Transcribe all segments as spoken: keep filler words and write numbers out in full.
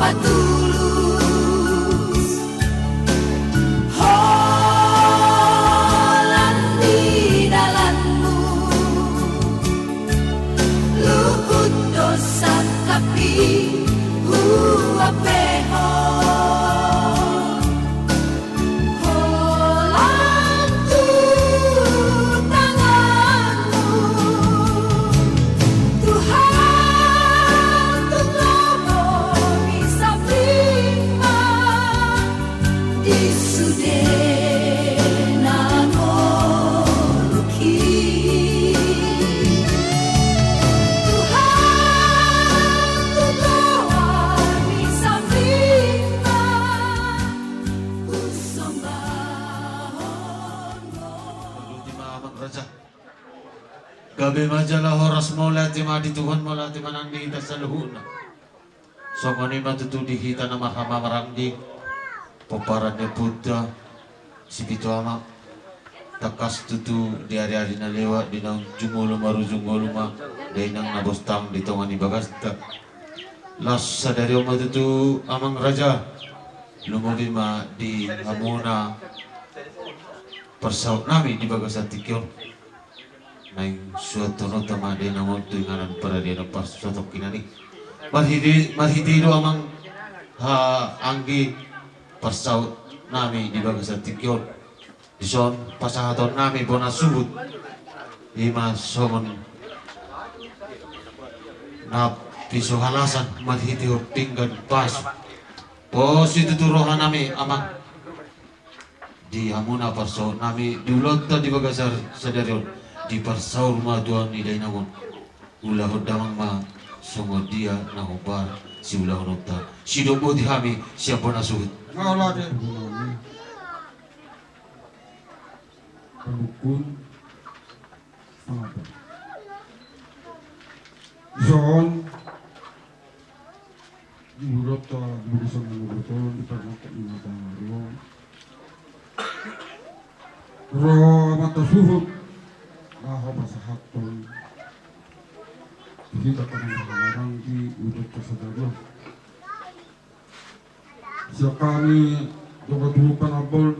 Tulus holan di dalanmu, luhut do sangkap i huampehon. Holan tu tanganmu, Tuhan, tung lomo ni sambing ma di sude na ngoluk i. Tuhan, tung lomo ni sambing ma Gabe ma jala horas, mauliate ma di Tuhan, mauliate ma nang di hita saluhutna. Songon i ma tutu di hita na marhaha maranggi, pomparan ni ompunta, si pitu ama, tangkas tutu di ari-ari na lewat, di naung jumolo marujung ngolu ma, dainang na bostang di tonga ni bagasta. Laos sadari on ma tutu amang raja, lumobi ma di hamuna parsaut nami di bagasan tingki on. Naeng suanhononta ma dainang on tu inganan paradiana parsaut tingki nami. Marhite, marhite i do amang, ha, anggi parsaut nami di bagasan tingki on. Dison pasahaton nami bona suhut, i ma songon na piso halasan marhite pinggan pasu. Pos i tutu roha nami amang, di hamuna parsaut nami di ulaonta di bagasan sadari on, diparsaur ma tu ahu ni dainang on. Ulahon damang ma songon dia na hombar siulahononta. Sidok boti hami sian bona suhut. Panungkun. Dison di ulaonta di bagasan na marboto on, di parnangkok ni matangari on, ro amanta suhut laho pasahathon tu hita angka na marhaha maranggi ulaonta sadari on. Sian hami dongan tubu panambol,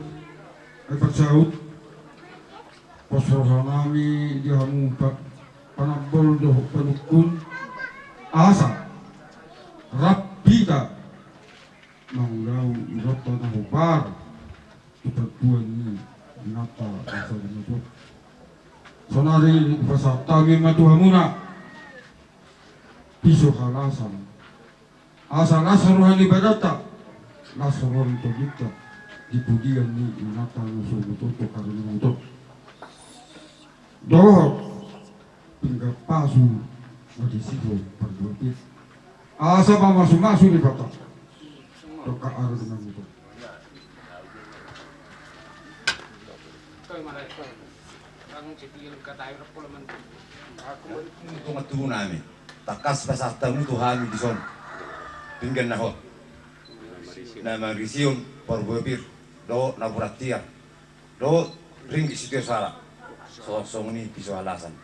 ai parsaut, pos roha nami di hamu pa-, panambol dohot panungkun, asa rap hita mangulahon ulaonta na hombar tu partuan ni inanta na sorimatua. Saonari pasahat hami ma tu hamuna piso halasan. Asa las roha ni badanta, las roha ni tondinta, di pudian ni inanta na so bututu karena butuh. Dohot pinggan pasu na disihon pardua pir. Asa pamasu-masu ni pata. Toka aru dengan butuh. Dongan tubu nami, tangkas pasahat hamu tu hami dison pinggan na hot, na mangisihon parbue pir dohot napuran tiar dohot ringgit sitio sala. So songon i piso halasan.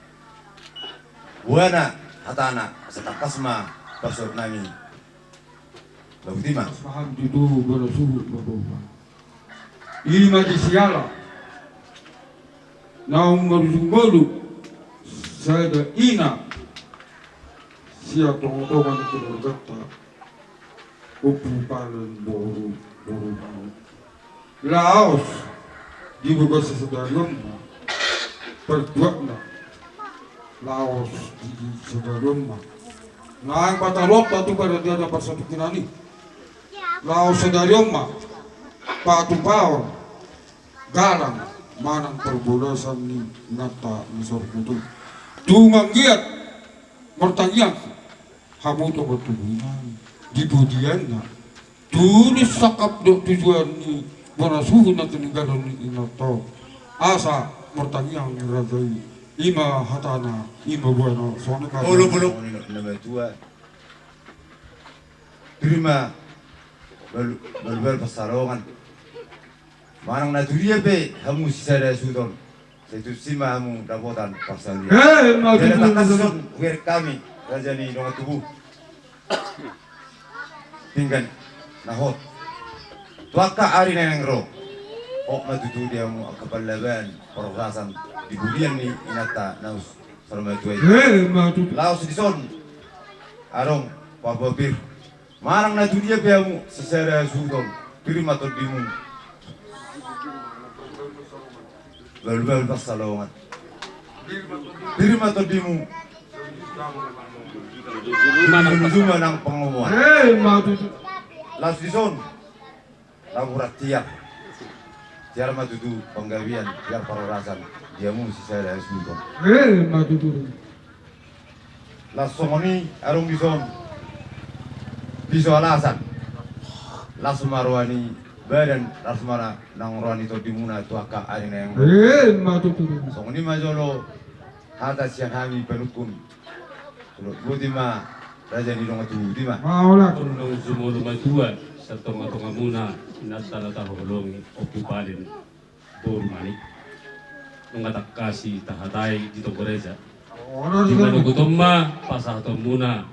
Buana hatana, asa tangkas ma parsaut nami. Labuti ma. Paham di tubu bona suhut ma boha. I ma di siala naung marujung ngolu sada ina sian tonga-tonga ni keluarganta, Ompu Palen boru, boru Palen. Laos di bagasan sadari on ma partuatna. Laos di sadari on ma naeng patalotta tu paradiana parsaut tingki nami. Laos sadari on ma patupaon galang manang parbolasan ni inanta na sorimatua. Tung anggiat martangiang hamu dongan tubu nami di pudianna. Tulus sangkap dohot tujuan ni bona suhut na tininggalhon ni inanta on. Asa martangiang ni raja i, i ma hatana, i ma buana. Songon i ma. Olo, olo. Nama tua. Terima. Balu, balu, balu pansalongan. Manang na tudia pe hamu sisada suhut on, sai tusi ma hamu dapotan parsaulian. Eh, ma. Jadi tutu, tangkas tutu. Dison hubereng hami, raja ni dongan tubu. Denggan na hot tu angka ari na naeng ro. Hot ma tutu di hamu angka pallaban parhorasan di budian ni inanta na saurmatua i. Emma tutu. Laos dison adong parbue pir. Manang na tu dia pe hamu sisada hasuhuton, pir ma tondimu. Balu-balu pansalongan, pir ma tondimu. Manang pangomoan. Emma tutu. Laos dison. Laos hurang tiar. Tiar ma tutu panggabean, tiar parhorasan di hamu sisada hasuhuton. Emma tutu. Laos songon i adong dison piso alasan. Las ma roha ni badan, las ma nang roha ni tondimuna tu angka ari na naeng ro. Emma tutu. Songon i ma jolo hata sian hami panungkun. Boti ma raja ni dongan tubu, boti ma. Mauliate. Tongtong jumolo matua sian tonga-tongamuna inanta na tahaholongi Ompu Palen boru Manik. Nunga tangkas i tahatai di tonggo raja. Di manogot on ma pasahatonmuna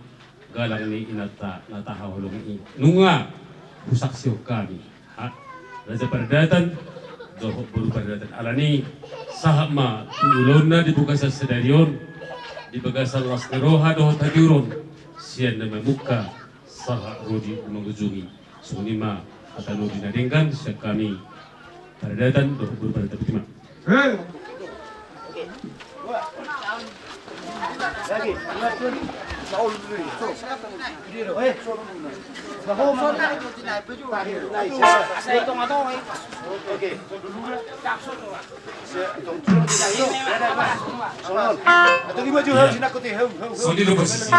galang ni inanta na tahaholongi i. Nunga husaksihon hami. Ha, Raja Pardatan dohot boru Pardatan, alani sahat ma tu ulaonna di bagasan sadari on, di bagasan las ni roha dohot hatiuron sian na mamungka sahat ro di na mangujungi. Songon i ma hata nodi na denggan sian hami Pardatan dohot boru Pardatan, boti ma. Songon i do posisi.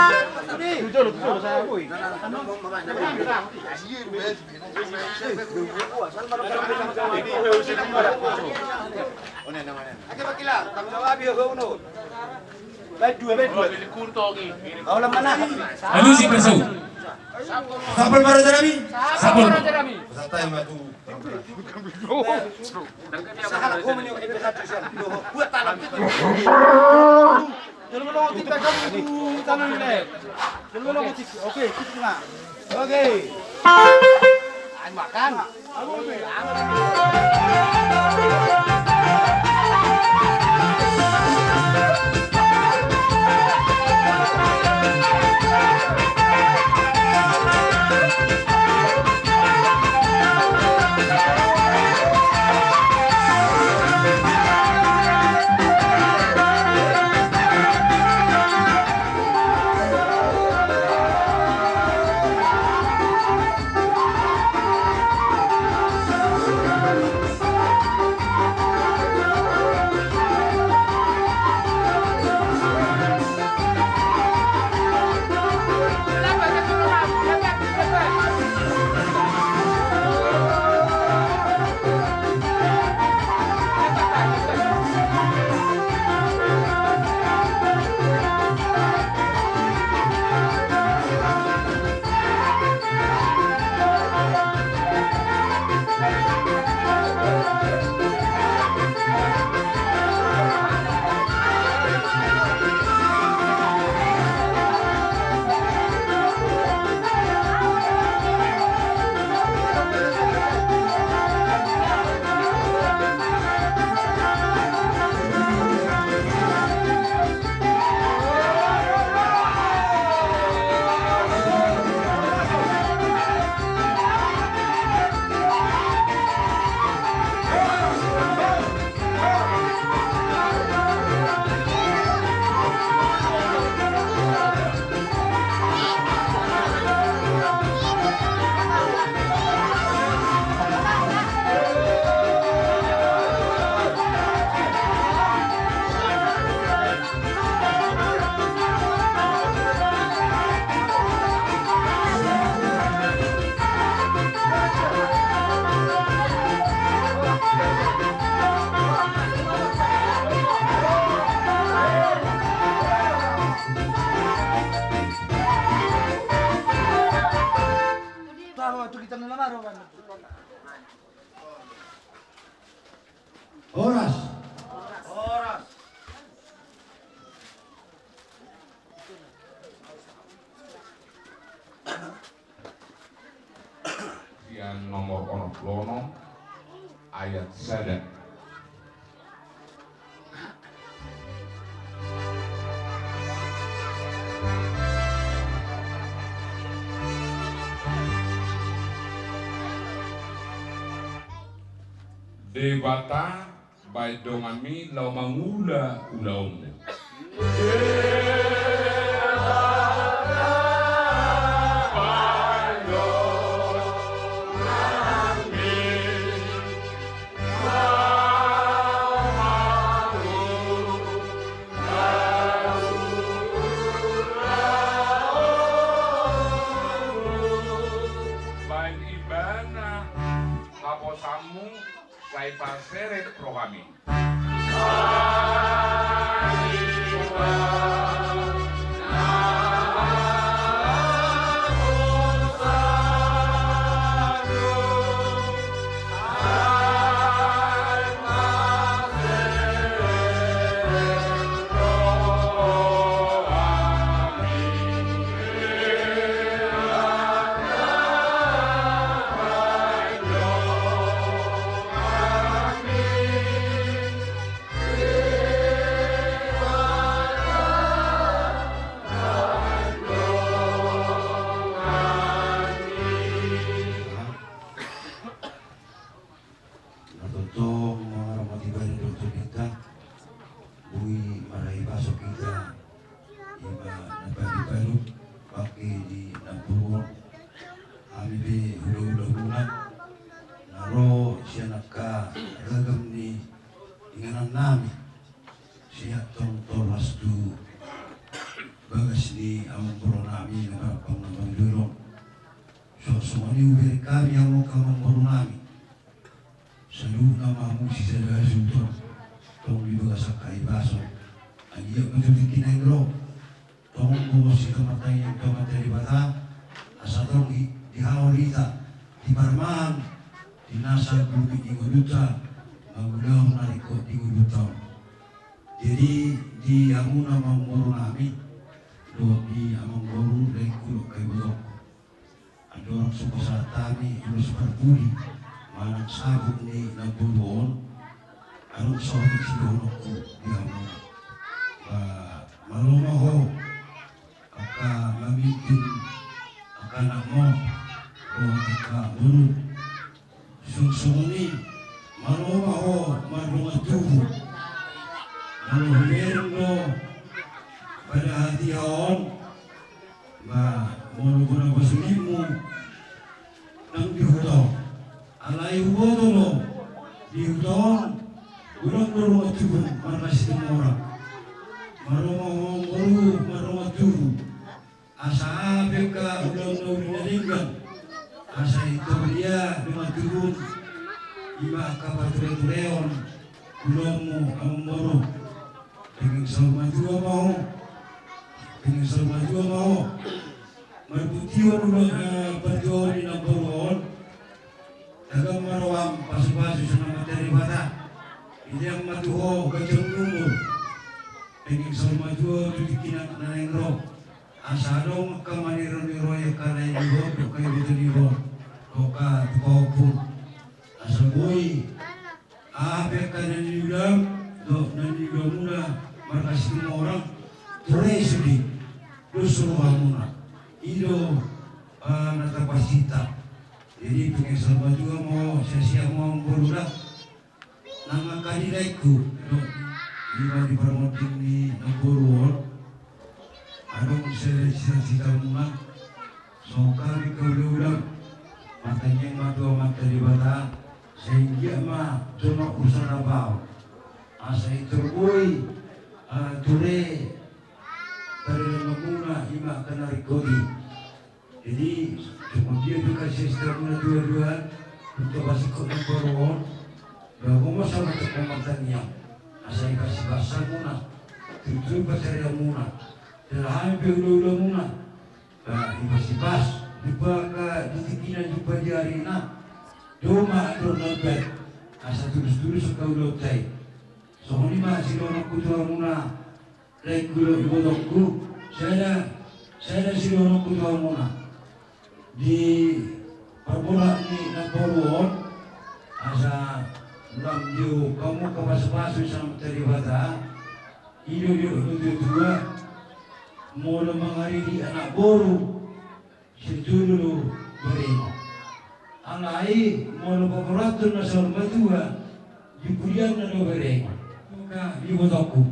Alusi parsau. Sapul ma raja nami. Sapul. Santabi ma tu. Oke, titik ma. Oke. Ayo makan. Horas. Horas. Nomor onom pulu onom, ayat sada. Debata, baen donganmi laho mangula ulaonmu. Baen ibana haposanmu, sai parseret rohami. Na tongtong mangaramoti bani dohot hita, boi marhahipason hita, ima na palu-palu pake di namboru on. Hami pe hula-hulamuna na ro sian angka ragam ni inganannami, sian tong Tolhas tu bagas ni amangboru nami na marhampang na marujolo. Songon i hubereng hami hamu angka amangboru nami, saluhutna ma hamu sisada hasuhuton, tong di bagasan hahipason. Anggiat ma tu tingki na naeng ro, tong bohos hita martangiang tu Amanta Debata, asa tong di, dihaol hita, di parumaen, di nasa gulmit ni ngolunta, mangulahon na ringkot di ngolunta on. Jadi, di hamuna amangboru nami, dohot di amangboru, laengku dohot ibotongku. Andorang so pasahat hami ulos parpudi manang sabuk ni namboru on, adong saotik sidohononku di hamuna. Ba, malo ma ho, angka mamimpin angka anakmu, dohot angka boru. Songon i, malo ma ho mardongan tubu. Molo hubereng do pada hatiha on, ba, molo bona pasulitmu nang di huta on. Alai huboto do, di huta on, godang do dongan tubu marhasitimuran. Malo ma ho boru mardongan tubu. Asa aha pe angka ulaon na uli na denggan, asa i toru ia dongan tubum, ima angka pature-tureon ulaonmu amangboru. Penggeng saur matua ma ho. Penggeng saur matua ma ho. Marbutihon ulaon, eh, partuaon ni namboru on. Dang ma roham pasu-pasu sian Amanta Debata. Dilean ma tu ho ganjang ni umur. Penggeng saur matua tu tingki na naeng ro. Asa adong angka maniro-niroi angka lae ni ho dohot angka iboto ni ho dohot angka tu pahompum. Asa boi aha pe angka na niulam dohot na niulamuna marhasitimuran, ture sude dos rohamuna. I do, ah, na tapasinta. Jadi penggeng saur matua ma ho, sia-sia ma ho amangboru da. Nang angka ni laengku, dohot ima di parmonding ni namboru on, adong sada cita-citamuna, songon hami angka hulahula, martangiang ma tu Amanta Debata, sai anggiat ma jonok urusan na baol, asa i toru boi, ah, ture pardalanan muna ima angka na ringkot i. Jadi, songon dia pe angka siseanmuna dua-dua, untuk pasingkop namboru on, ba, molo so martangiang, asa i pasipashon muna, tutu pansarian muna, jala hami pe hulahula muna, ba, i pasipash, di angka di tingkina, di angka di arina, do ma andor na umbahen, asa tulus-tulus angka ulaonta i. Songon i ma sidohononku tu hamuna, laengku dohot ibotongku, sada, sada sidohononku tu hamuna. Di Parbola ni namboru on, asa lam dio kamu ka pasu-pasu sama Debata. Ido-ido tu tua-tua, molo mangaridi anak boru, situlu do berengon. Alai molo paboraton na saur matua, di pudianna do berengon. Maka di botongku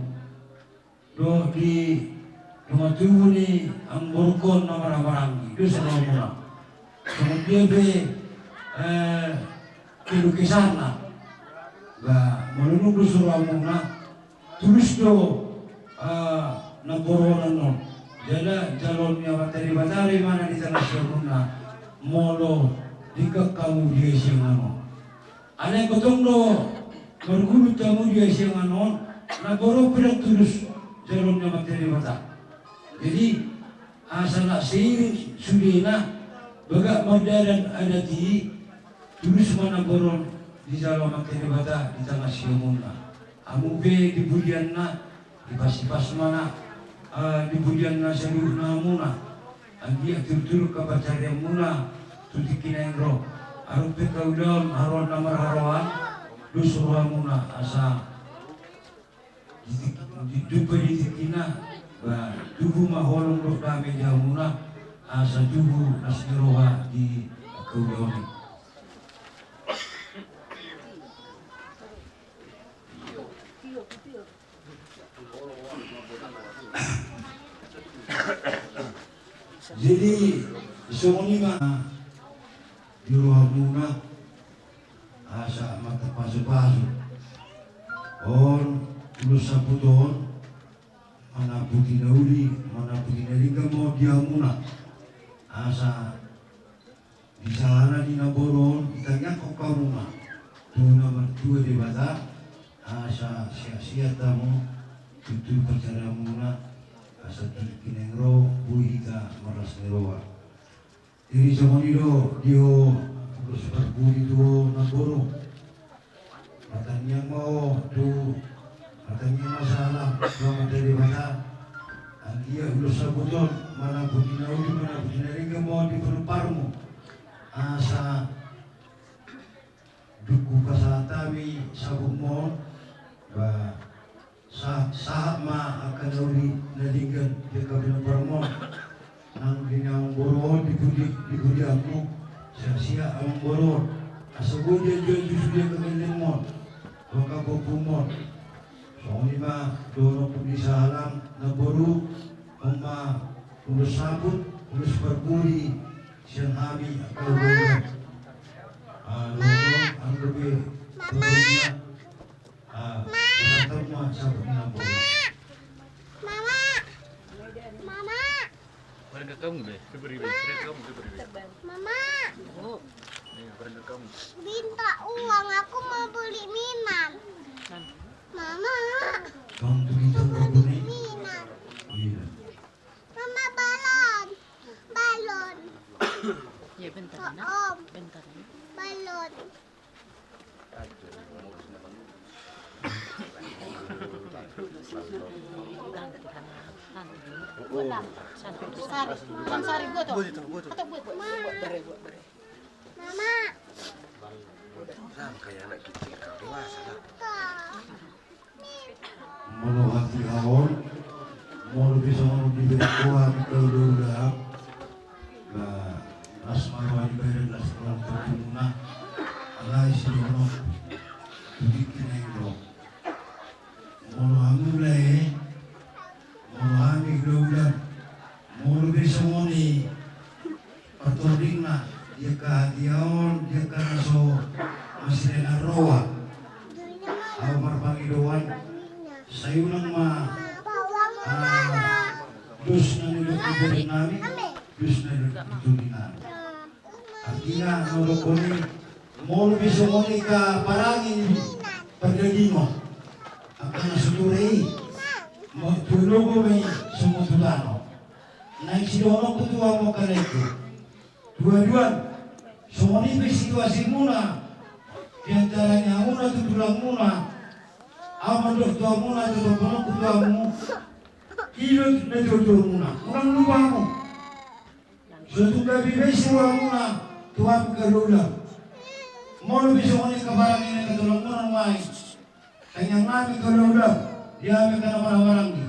dohot di dongan tubu ni amangborungkon na marhahamaranggi, dos rohamuna. Songon dia pe, eh, keluh kesahna, ba molo nunga dos rohamuna, tulus do, eh, namboru on annon. Jala jaloon ni Amanta Debata do imana di tangkas ni horongna, molo denggan hamu di hasiangan on. Alai anggo tong do marguru hamu di hasiangan on, namboru on pe ndang tulus jaloon ni Amanta Debata. Jadi asa na seiring sudena, bagak mardalan adat i, tulus ma namboru on dijalo Amanta Debata di tangkas ni horongna. Hamu pe di pudianna, hipas-hipas ma na, eh, di pudianna saluhutna hamuna. Anggiat turut-turut hamu pansarianmuna tu tingki na naeng ro. Adong pe haulaon haroan na marharoan, dos rohamuna asa di, di, di, di tingkina, ba, tubu ma holong dohot dame di hamuna, asa tubu las ni roha di haulaon i. Jadi songon i ma di rohamuna, asa marpasu-pasu. On ulos samput on, manamputi na uli, manamputi na denggan ma on di hamuna. Asa di sahala ni namboru on, ditangiangkon hamu ma tu na martua Debata, asa sehat-sehat hamu, tutu pansarianmuna, asa tingki na naeng ro boi hita marlas ni roha. Jadi songon i do di ho, ulos parpudi tu ho namboru. Martangiang ma ho tu, martangiang ma sahalam tu Amanta Debata. Anggiat ulos samput on manamputi na uli, manamputi na denggan ma on di paromparmu. Asa dung hupasahat hami samputmu on, ba, sa-, sahat ma angka na uli na denggan di angka pinomparmu on. Nang di na amangboru on di pudi, di pudianmu, sehat-sehat amangboru on. Asa boi dianju-anju sude angka gellengmu on, angka pahompu on. Songon i ma dohononku di sahalam namboru, on ma ulos samput, ulos parpudi sian hami angka ulaon. Ah, dohot on, anggo pe, Mama. Ah, Mama. Mama. Mama. Barang kamu deh, diberi, diberi kamu, diberi. Mama. Oh. Nih, barang kamu. Minta uang, aku mau beli minum. Mama. Kamu tuh minta uang beli minum. Iya. Mama, balon. Balon. Iya, bentar, Nak. Om. Bentar, Nak. Balon. Sari, bukan sari, gua tuh. Gua tuh, gua tuh. Atau gua, gua. Mama. Mama. Kayak anak kecil, kau dewasa, Nak. Molo hatiha on, molo pe songon on dibereng ho hami angka ulaon, ba, las ma roha ni badan, las ma roha ni tondi muna, alai sidohonon tu tingki na naeng ro. Molo hamu lae, molo hami ulaon, molo pe songon i, partordingna, di angka hatiha on, di angka na so masirengan roha. Ahu marpangidoan, sai unang ma, ah, dos na nidok ni badan nami, dos na nidok ni tondi nami. Artina, na dohonon i, molo pe songon i angka parange ni pardagingon, angka na so ture i, ma, tu logo ma i songon tu tano. Naeng sidohononku tu hamu angka laengku. Dua-duan, songon i pe situasimuna, di antara ni hamuna tu tulangmuna, ahu mandok tu hamuna, tu dohononku tu hamu, i do na tuatua muna, unang lupa hamu. So tung gabe be sirohamuna, tu hami angka hula-hula. Molo pe songon i angka paranggi nami, angka tulangmuna nuaeng, tangiang nami angka hula-hula di hami angka na marhahamaranggi.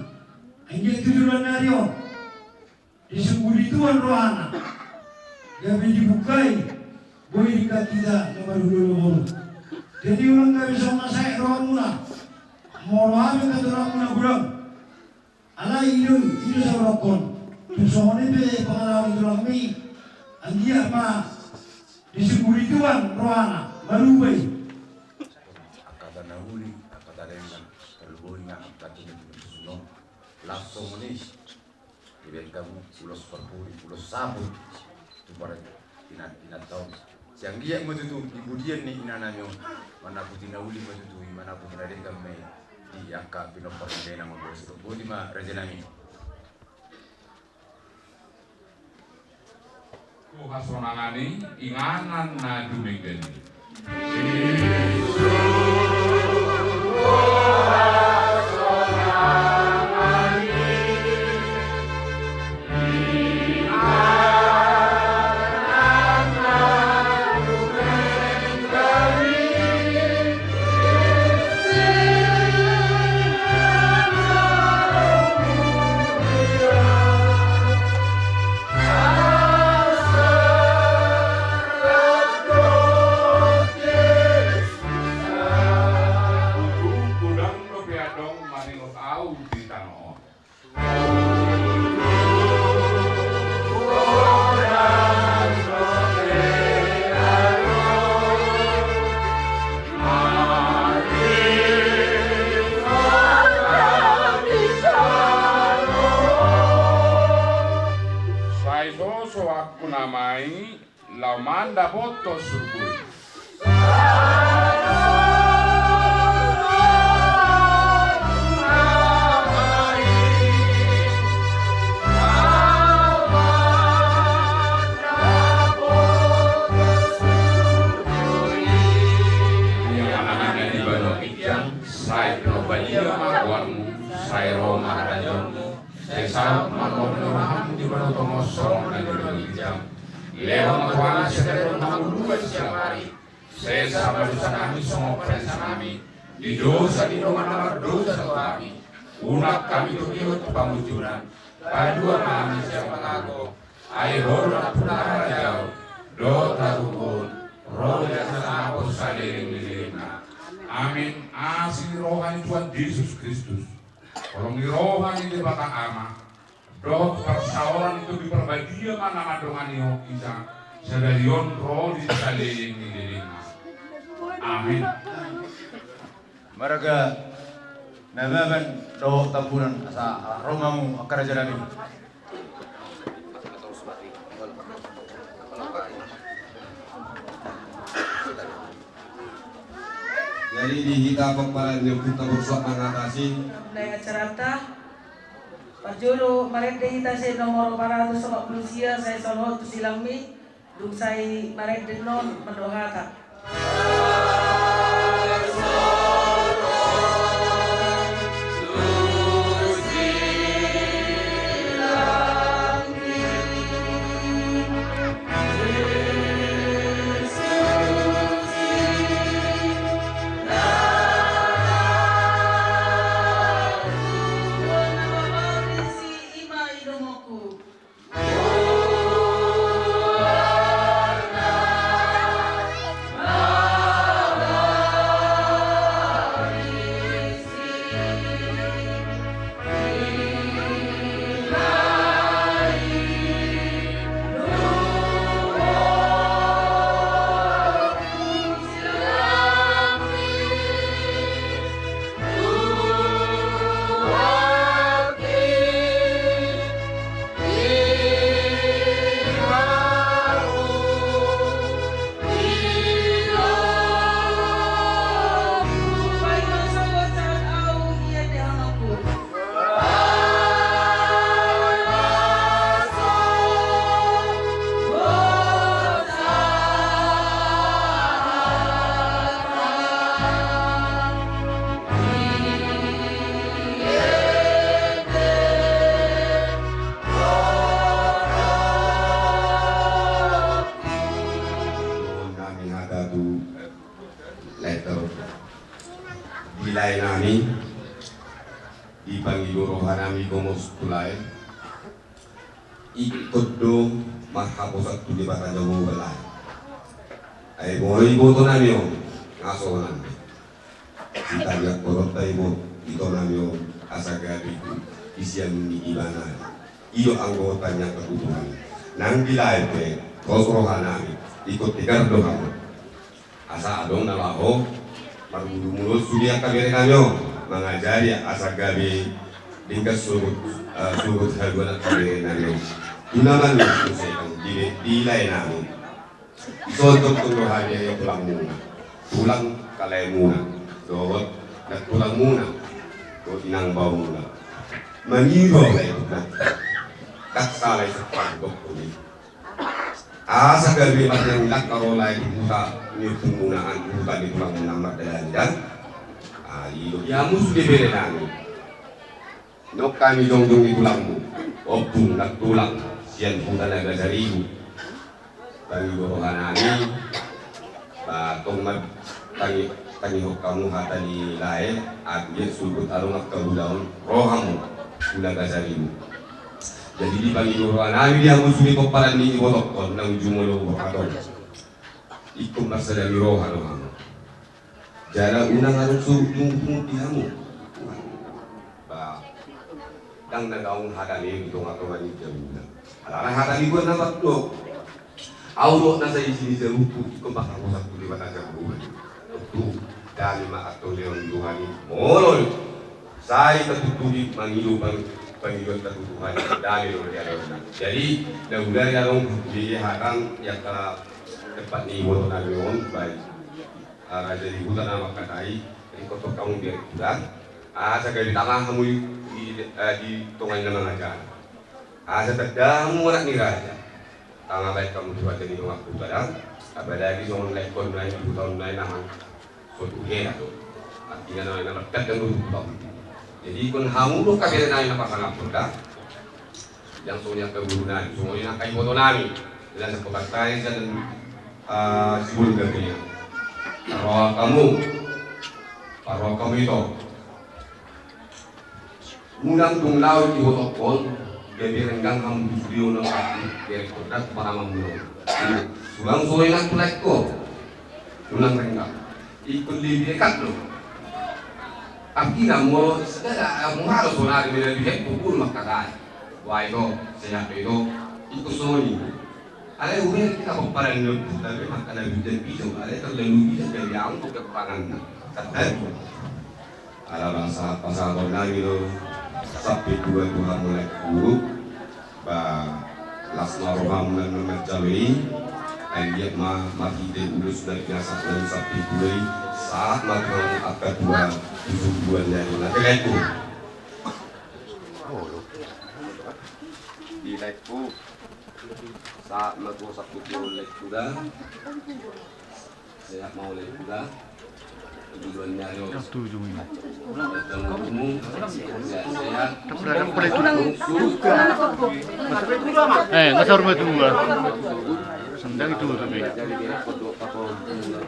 Anggiat tu joloan ni ari on disungguli Tuhan rohana, gabe dibuhai boi denggan hita na marhulahula boru. Jadi unang gabe songon na sae rohamuna molo hami angka tulangmuna godang. Alai i do, i do saurangkon. Tung songon i pe pangalaho ni tulangmi, anggiat ma disungguli Tuhan rohana, marubah i. Angka na uli, angka na denggan, tarlumobi ma angka na tubu tu susunon. Laos songon i dibaen hamu ulos parpudi, ulos saput tu pare- ina, inanta on. Sai anggiat ma tutu di pudian ni inanami on, manaputi na uli ma tutu i, manaputi na denggan ma i di angka pinompar ni dainang on. Boti ma rajanami. Tu hasonangan i, inganan na dumenggan i. Godang dope adong maningot au di tano on. Sai sosoakku nama i laho mandapothon surgo i. Ia manang na di banua ginjang, sai pinarbadia ma goarmu, sai ro ma harajaonmu, sai saut ma lomo ni roham di banua tonga on songon na di banua ginjang. Lehon ma Tuhan sadari on hangoluan siapari. Sesa ma dosanami songon panesanami di dosa ni dongan na mardosa tu hami. Unang hami togihon tu pangunjunan, palua ma hami sian pangago. Ai Ho do nampuna harajaon dohot hagogoon, ro di hita saleleng ni lelengna. Amin. Asi ni roha ni Tuhan Jesus Kristus, holong ni roha ni Debata Ama, dohot parsaoran ni Tondi Parbadia ma na mandongani hita sadari on ro di saleleng ni lelengna. Amin. Marga Nababan dohot Tambunan, asa ro ma hamu angka rajanami. Jadi di hita pomparan ni ompunta Borsak Mangatasi. Mulai acaranta, parjolo marende hita sian nomor opat ratus opat pulu sia, sai sahat tu silangmi, dung sai marende annon mandok hata. Lae nami, dipangido roha nami gomos tu lae, ingkon do marhaposan tu Debata Jahowa lae. Ai molo iboto nami on, nga songon i. Sitariak boronta iboto, ito nami on, asa gabe tu, di sian ni ibana. I do anggo tanyaan kebutuhan. Nang di lae pe, ros roha nami, ingkon tegar do hamu. Asa adong na laho marmudumudon sude angka bere nami on, mangajari asa gabe denggan sogot, eh, sogot haduan angka bere nami on. Guna ma nian tu sedang di, di lae nami. Songon tong do hami, eh, tulangmuna, tulang kalaemuna, dohot nang tulangmuna, dohot inang baomuna. Mangido lae tu Debata, ndang sala i sopan dohot i. Asa gabe marnang langka ro lae di huta ni ompungmuna, an huta ni tulangmuna Ahmad Dahlan da. Ah, i do. Ia musu di bere nami. Nunga hami jongjong ni tulangmu, ompung nang tulang sian huta Nagasaribu. Pangido roha nami, ba tong ma tangi, tangihon hamu hata ni lae, agia sogot adong angka ulaon, ro hamu tu Nagasaribu. Jadi dipangido roha nami di hamu sude pomparan ni ibotongkon, naung jumolo borhat on. Ingkon marsadari roha do hamu. Jala unang adong sogot jumolo di hamu. Ba, ndang na gaung hata ni di tongatonga ni jabuna. Alana hata ni buat na patdo. Au do na sai sini jabungku, ingkon marhaposan tu Debata Jahowa. Tontu, dame ma antong lehon ni Tuhan i. Molo sai tatutubi mangido pang, pangidoanta tu Tuhan i, dame do dialehonna. Jadi, na hudari adong di hata i angka tempat ni iboto nami on, baik. Ah, raja ni huta na mangkatai, ringkot tong hamu di ari kuda. Asa gabe tama hamu i, i, eh, di tonga ni na mangajar. Asa tanda hamu anak ni raja. Tama baen hamu tu raja ni dongan huta da. Apalagi songon laengkon nai, huta on nai na mang. Sotu hena do. Artina na, na martanda do tu huta on. Jadi ingkon hamu do angka bere nai na pasangaphon da. Jang songon i angka guru nami, songon i angka iboto nami. Jala sapotak tai sian, ah, Sibolga pe. Parrohahon hamu, parrohahon hamu ito. Unang dung laho ibotongkon, gabe renggang hamu tu sude on, angka bere, tu paramamuna on. Suang songon i nang tu laengkon. Unang renggang. Ingkon lebih dekat do. Artina molo sada, eh, molo sonari mena bihen pukul mangkatai. Wah, ito, sehat do ito. Ingkon songon i. Alai udah kita pomparan nang tu, tapi makan na bijan bijo. Alai terlalu bijan dari yang untuk kepangan. Kata. Ala basa, basa kau nami do. Sampe tua tu hamu laengku. Ba, las ma rohamuna na manjalo i, anggiat ma marhite ulos na pinasahat nami sampe tua i, sahat ma tu hamu angka tua, tu suhuan ni ari on, ate laengku. Di laengku. Sahat ma tu sampe tua laengku da. Sehat ma laengku da. Tujuan ni ari on. Sehat, sehat. Eh, nggak sahur mah itu gua. Sendang itu tapi.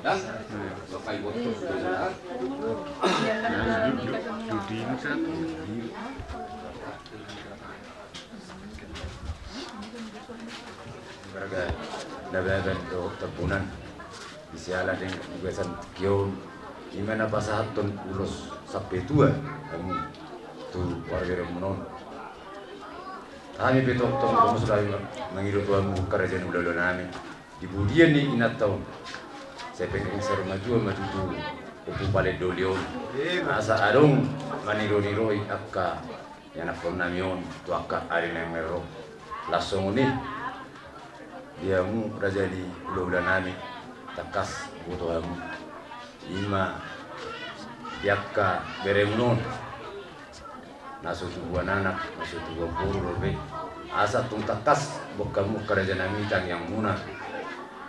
Nah, judi, judi ini satu. Marga Nababan dohot Tambunan. Di siala deng di bagasan tingki on, i ma na pasahathon ulos sampe tua hamu tu parbereonmuna on. Hami pe tongtong dohot hami mangido tu hamu, karajaan hulahula nami. Di pudian ni inanta on, sai penggeng saur matua ma tutu ompu pala doli on. Asa adong maniro-niroi angka ianakhon nami on tu angka ari na naeng ro. Laos songon i di hamu raja ni hulahula nami, tangkas boto hamu. I ma di angka beremuna on. Na so tubuan anak, na so tubuan boru dope. Asa tung tangkas boan hamu angka raja nami tangiangmuna.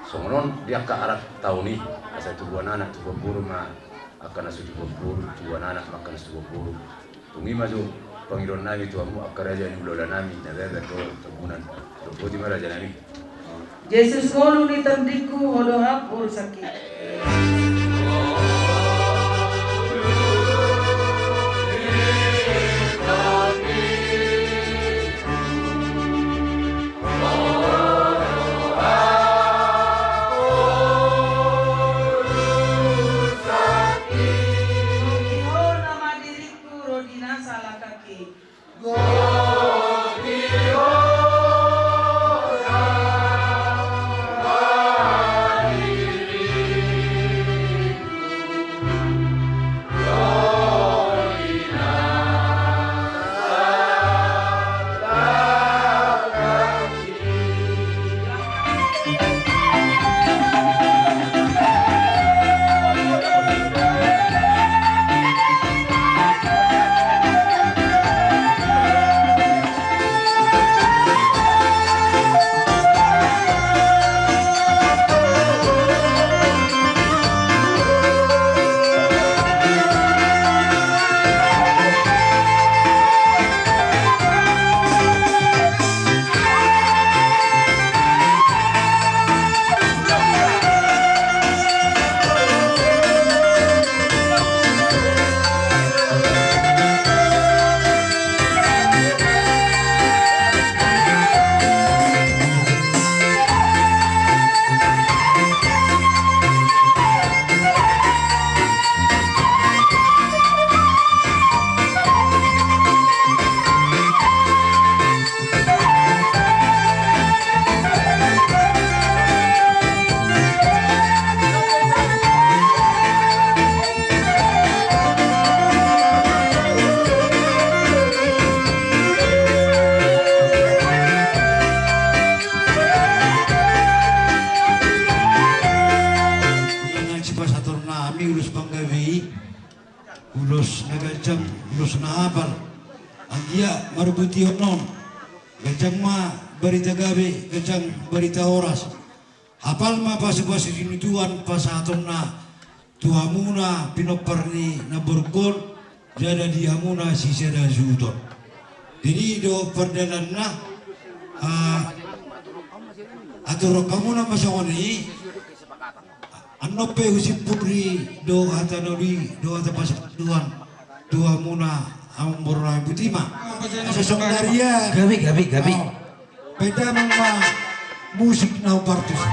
Songon on di angka arat taon i, asa tubuan anak, tubuan boru ma angka na so tubuan boru, tubuan anak ma angka na so tubuan boru. Tung i ma jo pangidoan nami tu hamu angka raja ni hulahula nami, Nababan dohot Tambunan. Dohot boti ma raja nami. Jesus ngolu ni tondingku, ho do hap urusanki. Ulos na ganjang, ulos na hapal. Anggiat marbuti on, ganjang ma barita gabe, ganjang barita horas. Hapal ma pasupasu ni Tuhan pasahatonna tu hamuna pinompar ni namborungkon, jala di hamuna sisada suhut on. Jadi do pardalanna, ah, atur rohamuna ma songon i. Annon pe husimpuli do hata na uli do hata pasupasu ni Tuhan tu hamuna amang boru nami, botima. Asa songon na ria. Gabe, gabe, gabe. Oh. Bahen damang ma musik na hombar tusi.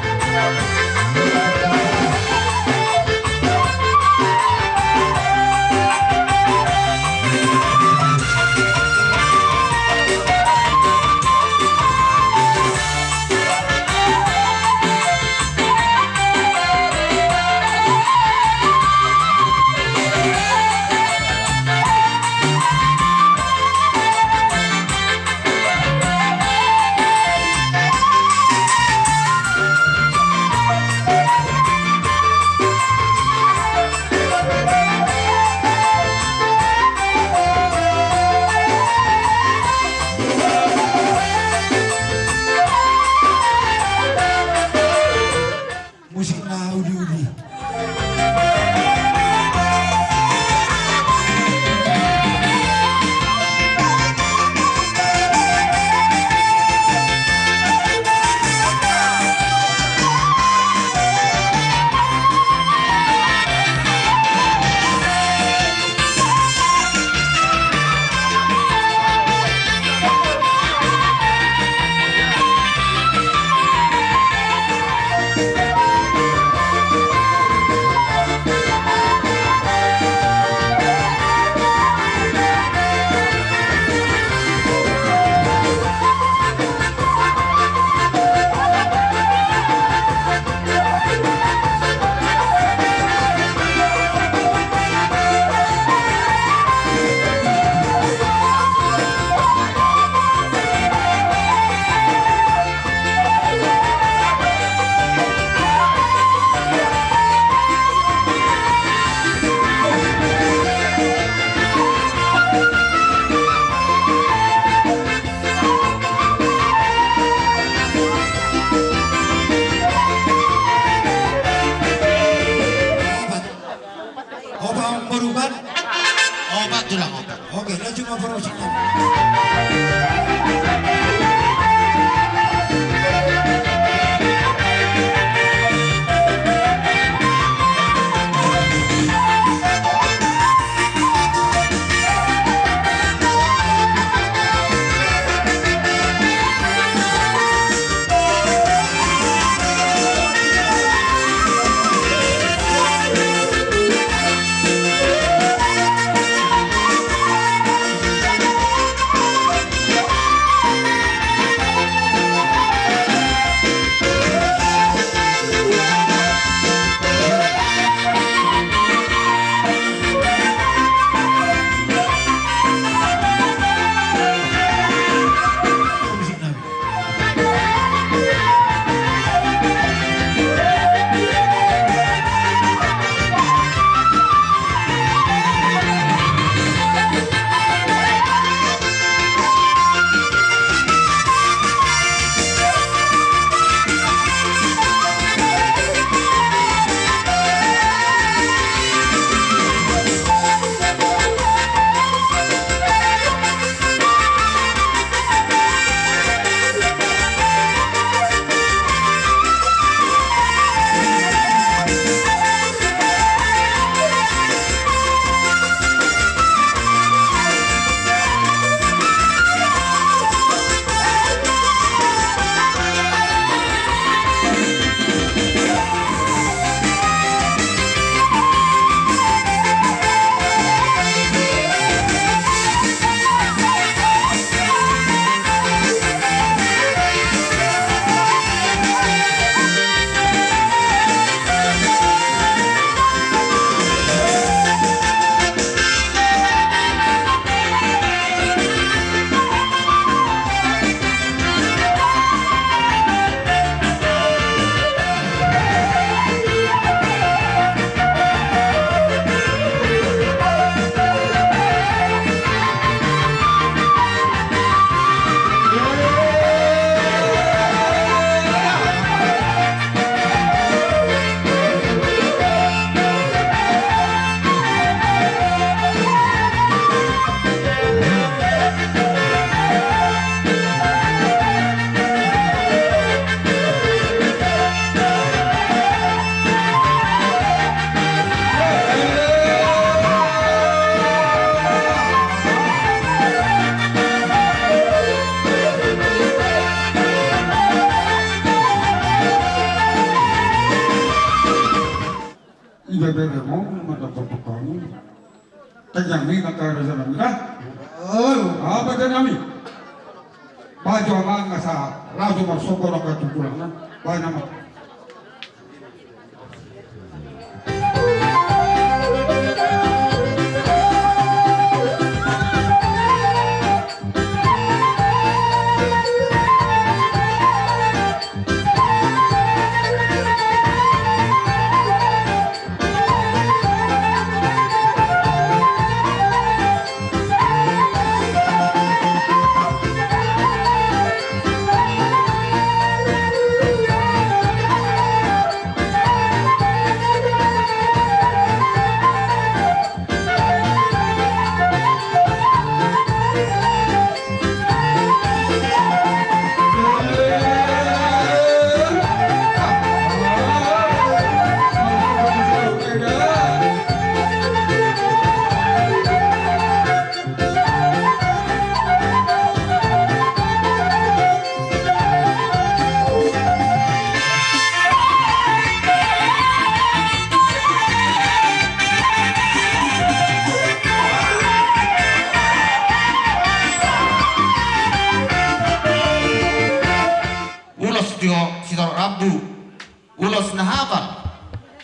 Musik na uli-uli. Bebere mau mata pertukangan. Kenyang ni nak kerja nami dah. Oh, apa dia nami? Baju amang asa langsung masuk ke lokasi pulang nah. Baik nama. Ulos tio sitorop rambu, ulos na hapal.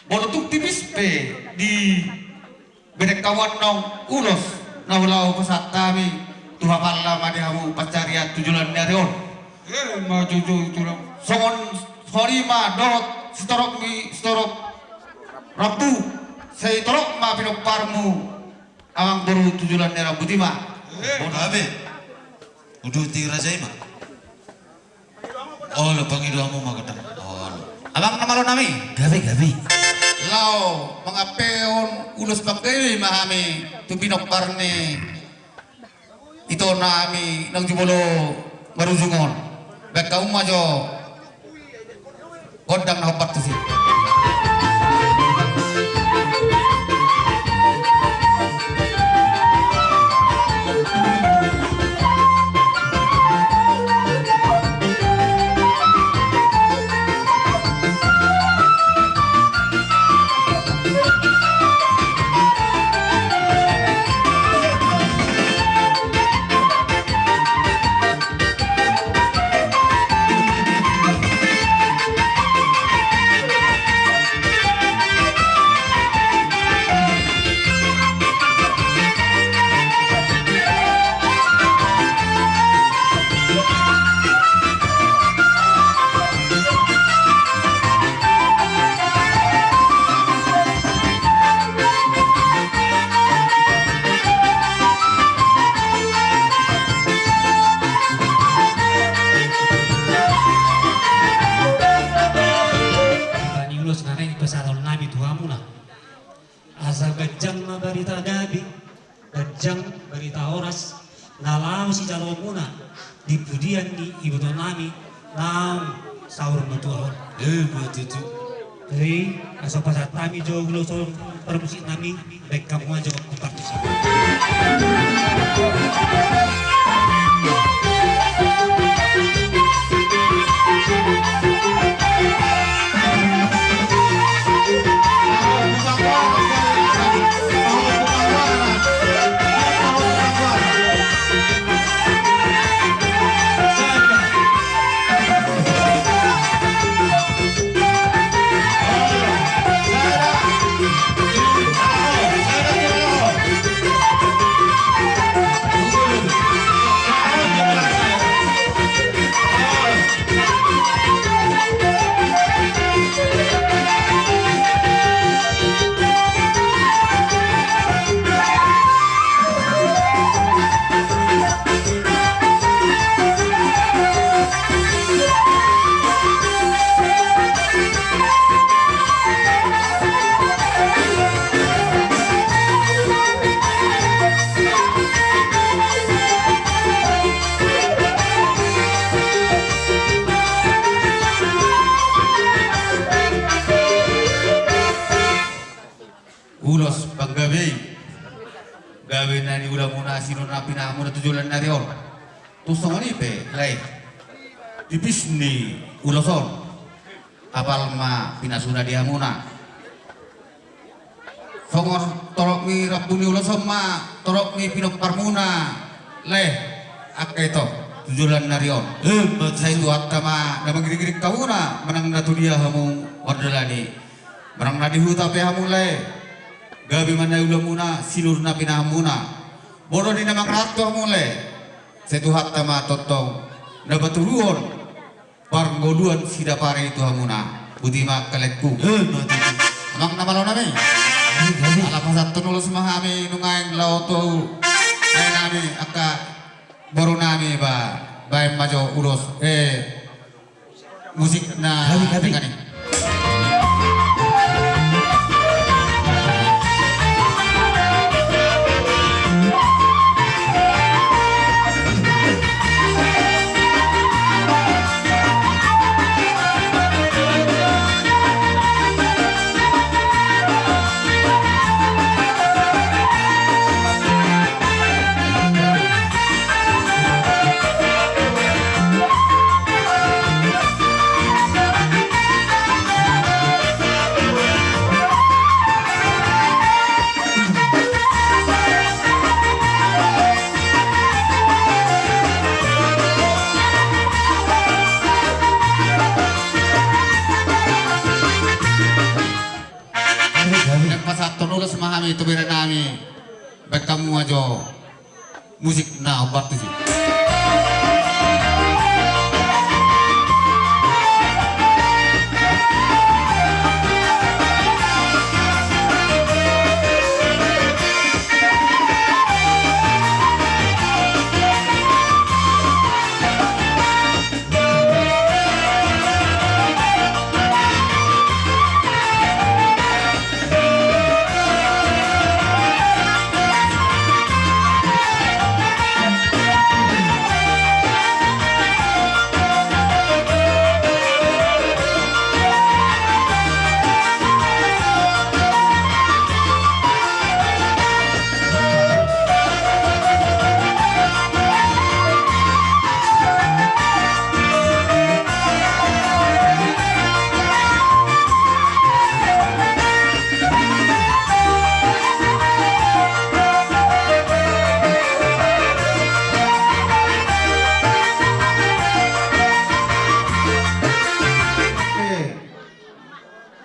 Molo tung tipis pe di bereng hamu annon ulos na ulaon pasahat hami, tu hapalna ma di hamu pansarian tu joloan ni ari on. Eh, ma jujur tulang. Songon, songon i ma dohot sitorop ni, sitorop rambu, sai torop ma pinomparmu amang boru tu joloan ni rambu i ma. Eh. Boru. Gabe. Uduti raja i ma. Olo, pangido hamu ma godang. Olo. Abang na malo nami. Gabe, gabe. Laho mangampehon ulos panggabean ma hami tu pinompar ni ito nami naung jumolo marujung on. Baen hamu ma jo gondang na hombar tusi. Ibana ulos na naeng pasahaton nami tu hamuna. Asa ganjang ma barita gabe, ganjang barita horas, na laho sijaloonmuna di pudian ni iboto nami naung saur matua on. Eh, ma tutu. Jadi, asa pasahat hami jo ulos on parmusik nami, baen hamu ma jo parmusik. Ulos panggabean, gabe na niulamuna sian on na pinahanmuna tu joloan ni ari on. Tung songon i pe lae, tipis ni ulos on, hapal ma pinasuna di hamuna. Songon torop ni rambu ni ulos on ma torop ni pinomparmuna, lae, angka ito, tu joloan ni ari on. Sai Tuhanta ma na manggiringgiring hamuna manang na tu dia hamu mardalani. Manang na di huta pe hamu, lae, gabe ma na ulaonmuna, sinur na pinahanmuna. Molo di na mangratu hamu, lae, sai Tuhanta ma tongtong na patuduhon parngoluan sidapari tu hamuna. Boti ma, angka laengku. Amang na malo nami. Ala pasahathon ulos ma hami nuaeng laho tu lae nami, angka boru nami, ba, baen ma jo ulos, eh, musik na denggan i. Pasahathon ulos ma hami tu bere nami. Baen hamu ma jo musik na hombar tusi.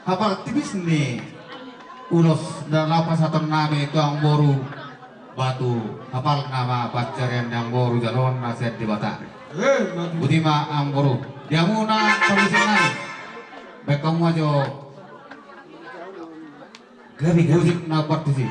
Hapal tipis ni ulos na laho pasahaton nami tu amangboru, ba tu hapalna ma pansarian ni amangboru jaloonna sian Debata. Boti ma amangboru. Di hamuna parmusik nami, baen hamu ma jo musik na partusi.